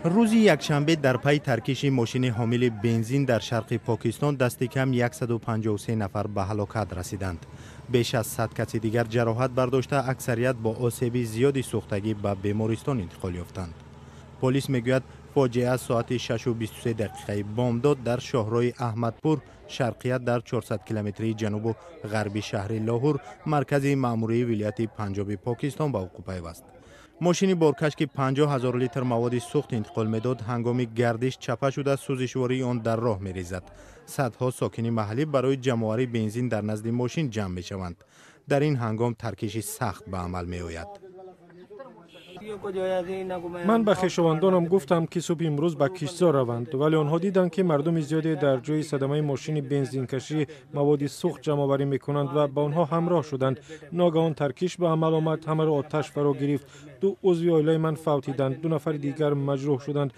Рӯзи якшанбе дар пайи таркиши мошини ҳомили бензин дар шарқи Покистон дасти кам 153 нафар ба ҳалокат расиданд. Беш аз 100 каси дигар ҷароҳат бардошта, аксарият бо осеби зиёди сӯхтагӣ ба бемористон интиқол ёфтанд. Полис мегӯяд, фоҷиа соати 6:23 дақиқаи бомдод дар шоҳроҳи Аҳмадпур Шарқия дар 400 километрии ҷанубу ғарби шаҳри Лоҳур, маркази маъмурии вилояти Панҷоби Покистон, ба вуқӯъ пайваст. Мошини боркаш, ки 50 ҳазор литр маводи сӯхт интиқол медод, ҳангоми гардиш чапа шуда, сӯзишвории он дар роҳ мерезад. Садҳо сокини маҳаллӣ барои ҷамъоварии бензин дар назди мошин ҷамъ мешаванд. Дар ин ҳангом таркиши сахт ба амал меояд. Ман ба хешовандонам гуфтам, ки субҳи имрӯз ба киштзор раванд, вале онҳо диданд, ки мардуми зиёде дар ҷои садамаи мошини бензинкашӣ маводи сӯхт ҷамъоварӣ мекунанд ва ба онҳо ҳамроҳ шуданд. Ногаҳон таркиш ба амал омад, ҳамаро оташ фаро гирифт. Ду узви оилаи ман фавтиданд, ду нафари дигар маҷрӯҳ шуданд.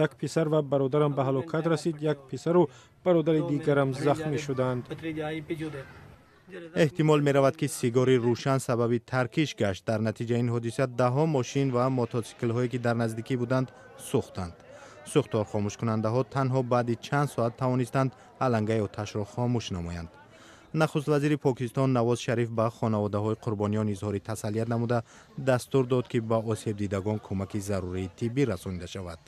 Як писар ва бародарам ба ҳалокат расид, як писару бародари дигарам захмӣ шуданд. Эҳтимол меравад, ки сигори рӯшан сабаби таркиш гашт. Дар натиҷаи ин ҳодиса даҳҳо мошин ва мотосиклҳое, ки дар наздикӣ буданд, сӯхтанд. Сӯхтор хомӯшкунандаҳо танҳо баъди чанд соат тавонистанд алангаи оташро хомӯш намоянд. Нахуствазири Покистон Навоз Шариф ба хонаводаҳои қурбониён изҳори тасаллият намуда, дастур дод, ки ба осебдидагон кӯмаки зарурии тиббӣ расонида шавад.